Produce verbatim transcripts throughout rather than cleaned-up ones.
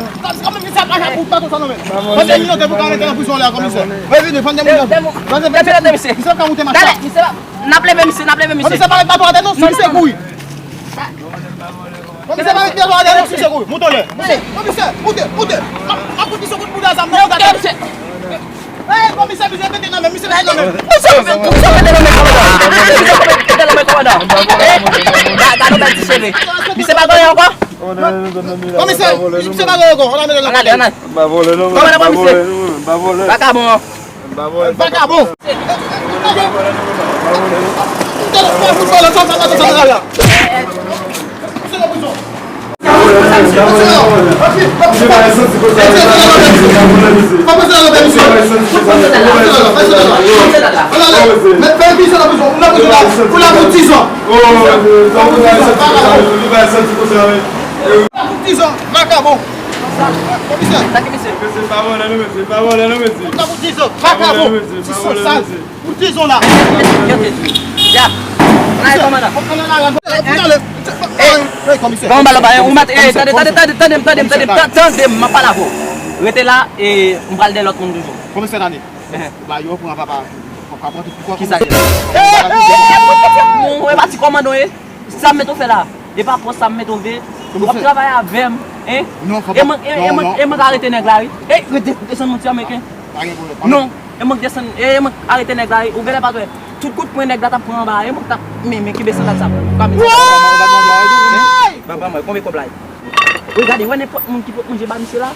Komisè, komisè, pa ka pou baton sa non men. Mande yon te pou ka mete nan prizon la komisè. Mwen vini, fann de moun. Misye pa ka moute machin. N ap leve misye, n ap leve misye. Komisè pa met baton atè non, si misye kouri. Komisè pa met baton atè non, si misye kouri. Moute lè. Komisè, moute, moute. M ap fout misye kout bouda zam nan. Hey, komisè, misye pete nan men, misye pete nan men. Misye pete nan men kòmandan. Misye pete nan men kòmandan. Gade yon bèl ti cheve. Misye pa genyen ankò? Komisè, misye pa genyen ankò. Ann ale, ann ale. Kòmandan pran misye. Vakabon an. Vakabon. Pou dizan, vakabon. Komisè. Pou dizan, vakabon. Ti san sal. Pou dizon la. Ya. Ann ale, kòmandan. Ann ale. Hey, komisè. Bon, balo, ba, ou mat, eh, tande, tande, tande, tande, tande, tande, tande, tande, m ap pale avè w. Rete la, e m pral dèyè lòt moun toujou. Komisè Dani. Ou ba yo pran papa. Ou ka pran tout pou kò. Kisa? Mwen pa ti kòmandan, eh. Sa m mete w fè la? E pa pòs sa m mete w veye? Ou ap travay avè m, hein? E mwen, e mwen, e mwen ka arete nèg la, wi. E, desann mon ti ameriken. Non, e mwen desann, e mwen arete nèg la, wi. Ou genlè pa t wè. Tout kout pwen nèg la t ap pran anba, e mwen t ap, men, men, kenbe sandal sa. Ou pa met sandal sa. Papa mwen, konbyen kòb la ye? Wi, gade, wè nenpòt moun ki pot manje ba misye la,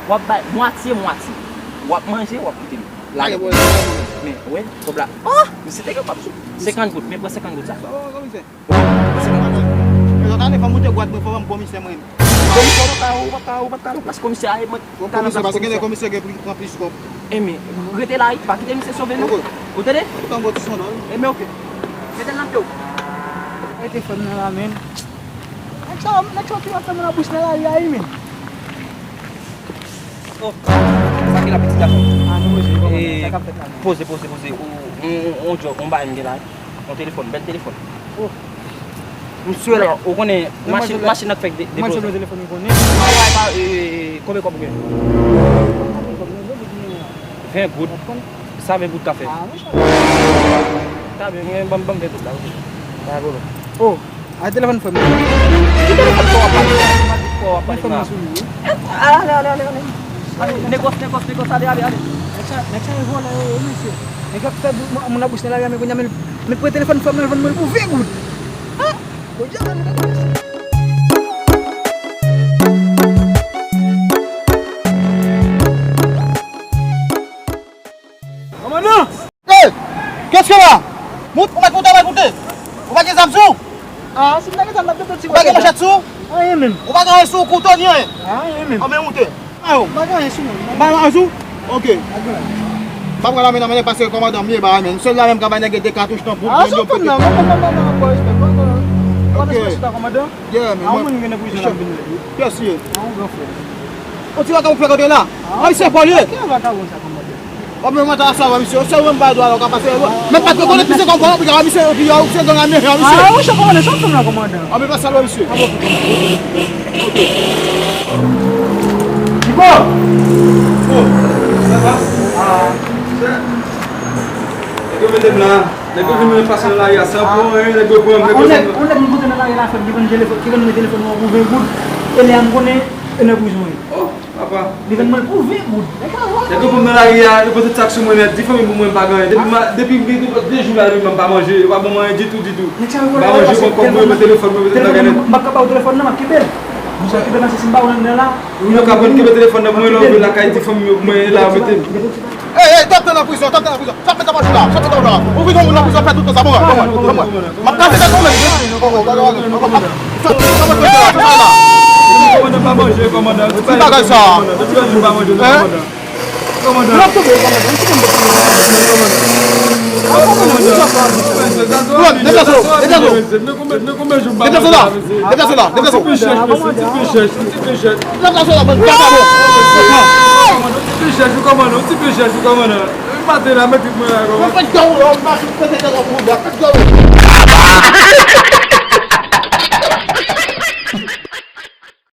w ap bay mwatye, mwatye. W ap manje, w ap kite l. Lage. Men, wè, kòb la. Oh, misye te gen kòb sou. Senkant goud, men pran senkant goud sa. Bon, komisè. Mezanmi, fò m moute gwad mwen, fò m komisè mwen. Komisè, ou pa ka, ou pa ka, ou pa ka nan plas komisè a, e mwen. Bon, komisè, paske gen komisè gen pli, pran plis kòb. E men, rete la, wi, pa kite misye sove nou. Ou tande? Ou tann bò ti sandal. E men, oke. Mete l nan pye w. Mete fè m nan la, men. Nèg sa, nèg sa ki ap fè moun ap bouch nan lari a, wi, men. Oh, sa ki la, pitit gason? Ah, nou poze, kòman, sa k ap fèt la, men? Poze, poze, poze. On, on, on djòb, on bagay m gen la. On telefòn, bèl telefòn. Oh. M swe la, ou konnen, machin, machin nan k fèk de-, deplose. Mwen se telefòn m konnen. Konbyen kòb ou gen? Ven goud. Sa ven goud ka fè. Ah, wi. Ta byen, men ban m, ban m ven tout la, ok. Pa gen pwoblèm. Oh, a telefòn frè m. Ki telefòn frè w ap pale? Telefòn frè m sou li, wi. Ale, ale, ale, ale. Ale, negòs, negòs, negòs, ale, ale, ale. Nèg sa, nèg sa e vòlè yo, wi, mesye. Nèg ap fè moun ap bouch nan lari a, men kounye a, men, men pran telefòn frè m nan, l vann mwen l pou ven goud. Ha! Bon, djab, men, kòmandan! Hey! Qu'est-ce que là? Mout, ou mèt moute, ou mèt moute. Ou pa gen zam sou ou? Ah, si m ta gen zam, m t ap mete ti. Ou pa gen manchèt sou ou? Anyen menm. Ou pa gen anyen sou ou, kouto ni anyen? Anyen menm. Anben moute. Ayo. M pa gen anyen sou mwen. Ou pa gen anyen sou ou? Ok. Pa pran la men nan men, paske kòmandan m ye ba men. Sèl la menm ka bay nèg de katouch nan bout. Ah, sa konn nan, mwen konn nan, nan, nan, nan, boy, respè. Mwen konn. Ok. Mwen respè ta kòmandan. Yeah, men. A yon moun ki nan prizon la vin la. Yes, yeah. A yon gran frè. On ti bagay ou fè kote la. Ah, misye pòlye. Ki bagay ou sa kòmandan? Bon, men mwen ta sa, misye, se ou menm bay dwa la, ou ka pase. Men pa t rekonèt misye kòm kòmandan, pou misye, epi yo, se gang ameriken, misye. Ah, wi, se kòmandan, se ou menm la, kòmandan. Ah, men pa sa, misye. Ah, bon. Chico! Oh, sa va? Ah. Nèg yo mete m la. Nèg yo vin mwen pase nan lari a san pou anyen, nèg yo pran m, nèg yo. On nèg, on nèg m kote nan lari la, frè m, ki vann telefòn, ki vann mwen telefòn nan pou ven goud. E lè a m konnen, e nan prizon ye. Oh, papa. Li vann mwen pou ven goud. Nèg yo pran m nan lari a, yo pran tout sa k sou mwen nèt, di fanmi pou mwen m pa gen anyen. Depi ma, depi, depi de jou la, depi m pa manje, yo pa ban mwen anyen ditou, ditou. M pa manje, yo pran kòb mwen, yo pran telefòn mwen, yo mete nan kay nèt. M p ap ka ba w telefòn nan, m ap kenbe l. Mwen sa kenbe nan se si m ba w nan la. Yo ka pran kenbe telefòn nan mwen, lè w vin lakay, di fanmi yo pou mwen la, yo mete m. Ey, ey, t ap tann nan prizon, t ap tann nan prizon. Sa fè sa pa chita, sa fè sa pa. Ou vin yon moun nan prizon, fè tout tan sa, bon, bon, bon. M ap kase tèt ou menm. Bon, bon, bon, bon, bon. Sa, sa pa chita, sa pa la. Kòmandan pa manje, kòmandan. Ti bagay sa. Ti bagay pa manje, kòmandan. Kòmandan. Kòmandan. Deplase w, deplase w. Deplase w la, deplase w la, deplase w. Ti pye chèch, ti pye chèch, ti pye chèch. Deplase w la, bann vakabon. Ti pye chèch, ou kòmandan, ti pye chèch, ou kòmandan. Maten la, mete mwen la, kòmandan. Fè djòl ou, fè djòl ou, fè djòl ou.